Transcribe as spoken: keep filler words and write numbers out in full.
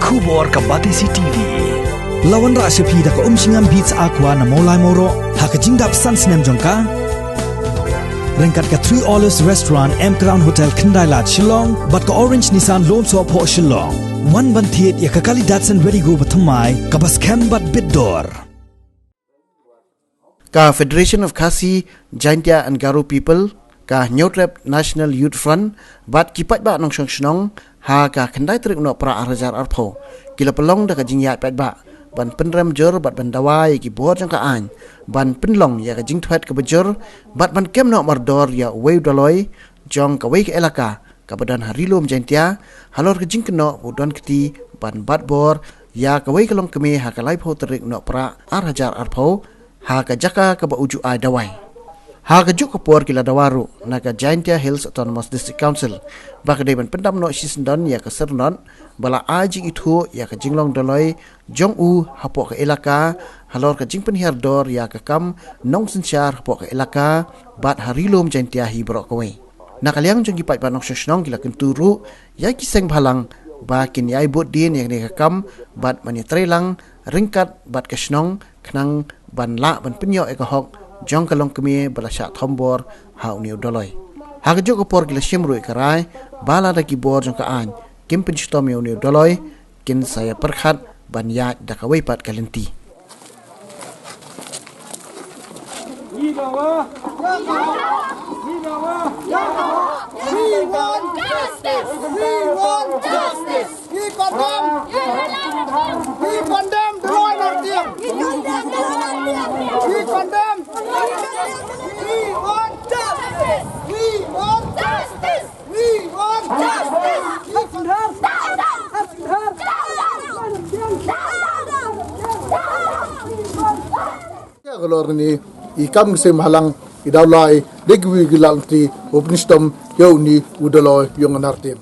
Khubor ka Batesi T V. La wanrah sha phi da ka Umshngam Beats Aqua na Mawlai Mawroh ha ka jingdap san snem jong ka. Ryngkat ka Three Olives Restaurant, M Crown Hotel, Khyndai Lad, Shillong, bad ka Orange Nissan Lone Soh Phoh, Shillong. Wan ban thied ïa ka kali Datsun Redi-GO ba thymmai, kaba skhem bad bit dor. Ka Federation of Khasi, Jaintia and Garo People, ka Hynñiewtrep National Youth Front, bad ki paidbah nongshong shnong, ha ka khyndai tarik u Nohprah ar hajar arphew, ki la pynlong da ka jingïaid paidbah ban pynrem jur bad ban dawa ïa ki bor jong ka aiñ, ban pynlong ïa ka jingthwet kaba jur, bad ban kem noh mardor ïa uwei u dolloi jong kawei ka elaka kaba don ha Ri Lum Jaintia, halor ka jingkynnoh ba u don kti ban bat bor ïa kawei ka longkmie ha ka laiphew tarik u Nohprah ar hajar arphew, ha ka jaka kaba u ju ai dawai. Ha kajuh ka por ki la dawa ruh na ka Jaintia Hills Autonomous District Council ba ka dei ban pyndam noh shisyndon ïa ka syrnod ba la ai jingithuh ïa ka jinglong dolloi jong u hapoh ka elaka, halor ka jingpynhiar dor ïa ka kam nongsynshar hapoh ka elaka, bad ha Ri Lum Jaintia hi baroh kawei. Na ka liang jong ki paidbah nongshong shnong ki la kyntu ruh ïa ki seng bhalang ba kin ïai bud dien ïa kane ka kam, bad ban ïatreilang ryngkat bad ka shnong, khnang ban lah ban pynïoh ïa ka hok jong ka longkmie ba la shah thombor ha une u dolloi. Ha kajuh ka por ki la shim ruh ïa ka rai ba lada ki bor jong ka aiñ kim pynshitom ïa une u dolloi, kin sa ïa pyrkhat ban ïaid da kawei pat ka lynti. We want justice. We want justice. We condemn. We condemn the Roy North. We condemn. We want justice. We want justice. We want justice. Ïa ka lor ni, i kam ki seng bhalang, i daw lai de kiwei ki lad lynti ba pynshitom ïa une u dolloi jong ka Nartem.